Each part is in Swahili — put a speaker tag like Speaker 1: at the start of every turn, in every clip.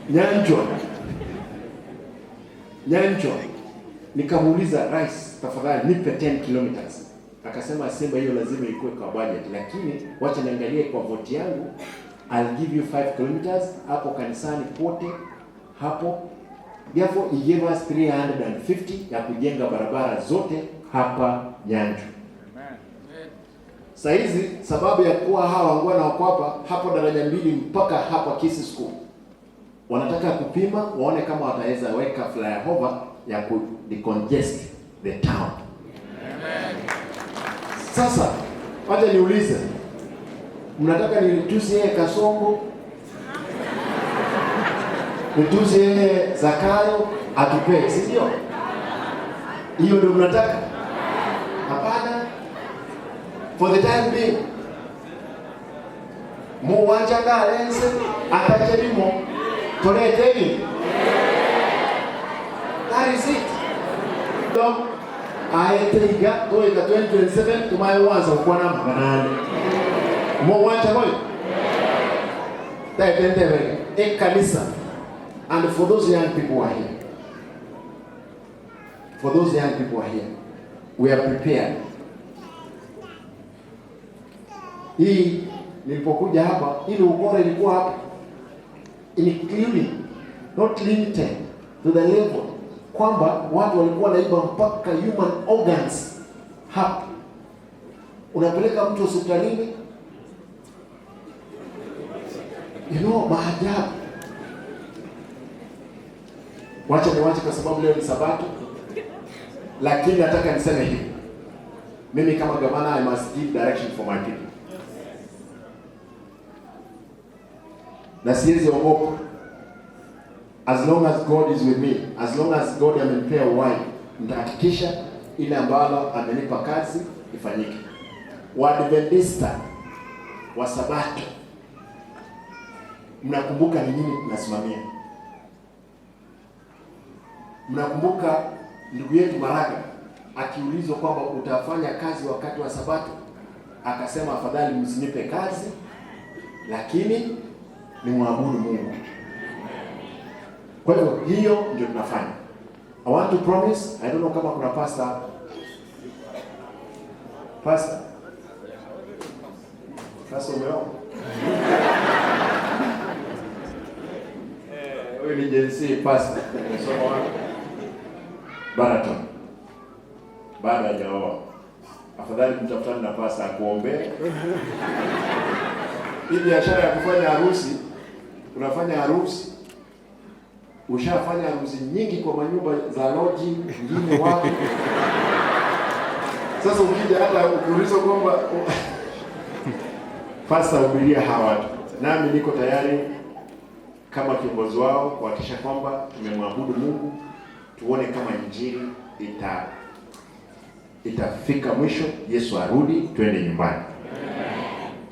Speaker 1: Nyanchwa. Nyanchwa. Nikamuuliza rais, tafadhali nipe 10 kilometers. Akasema Simba, hiyo lazima ikuwe kwa budget, lakini wacha niangalie kwa vote yangu, I'll give you 5 kilometers hapo kanisani pote hapo. Therefore he gave us 350 ya kujenga barabara zote hapa Nyanchwa. Saa hizi sababu ya kuwa hawa wangwana wako hapa hapo daraja mbili mpaka hapa Kisii School, wanataka kupima waone kama wataweza weka flyover ya ku decongest the town. Sasa wacha niulize, mnataka nitusi yeye Kasongo, nitusi yeye Zakayo atupee, si ndio? Hiyo ndio mnataka? Hapana. For the time being muwanja galense atachelimo toleteni. That is it. So, aeteiga toika 2027 tumayewanza kukwana maganane muwanja koyo taetentebeke ekanisa. And for those young people who are here, for those young people who are here, we are prepared. Hii nilipokuja hapa, ili ukora ilikuwa hapa, including not limited to the level kwamba watu walikuwa wanaiba mpaka human organs hapa. Unapeleka mtu hospitalini, maajabu. Wacha niwache kwa sababu leo ni Sabato, lakini nataka niseme hivi, mimi kama gavana I must give direction for my people, na siwezi ogopa. As long as God is with me, as long as God amenipea uhai, nitahakikisha ile ambalo amenipa kazi ifanyike. Waadventista wa Sabato, mnakumbuka ni nini tunasimamia? Mnakumbuka ndugu yetu Maraga akiulizwa kwamba utafanya kazi wakati wa Sabato, akasema afadhali msinipe kazi, lakini ni mwabudu Mungu. Kwa hivyo hiyo ndio tunafanya. I want to promise, I don't know kama kuna pastor hapa. Pastor. Pastor umeoa? Huyu ni Gen Z pastor. Umesoma wapi? Baraton. Bado hajaoa. Afadhali mtafutane na pastor akuombee. Hii biashara ya kufanya harusi, unafanya harusi, ushafanya harusi nyingi kwa manyumba za lodging, nyingine wapi. Sasa ukija hata ukiulizwa kwamba pastor, hubiria hawa watu, nami niko tayari kama kiongozi wao kuhakikisha kwamba tumemwabudu Mungu, tuone kama injili itafika mwisho, Yesu arudi, twende nyumbani.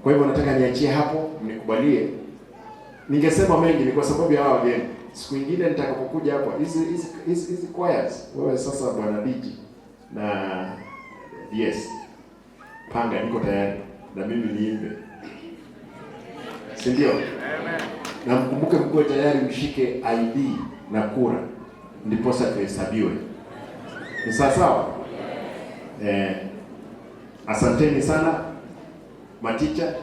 Speaker 1: Kwa hivyo nataka niachie hapo, mnikubalie. Ningesema mengi, ni kwa sababu ya hawa wageni. Siku nyingine nitakapokuja hapa, hizi hizi hizi hizi choirs, wewe sasa bwana Diji na yes, panga, niko tayari na mimi niimbe, si ndio? Na mkumbuke mkuwe tayari mshike ID na kura, ndiposa tuhesabiwe. Ni sawa sawa? Asanteni sana maticha.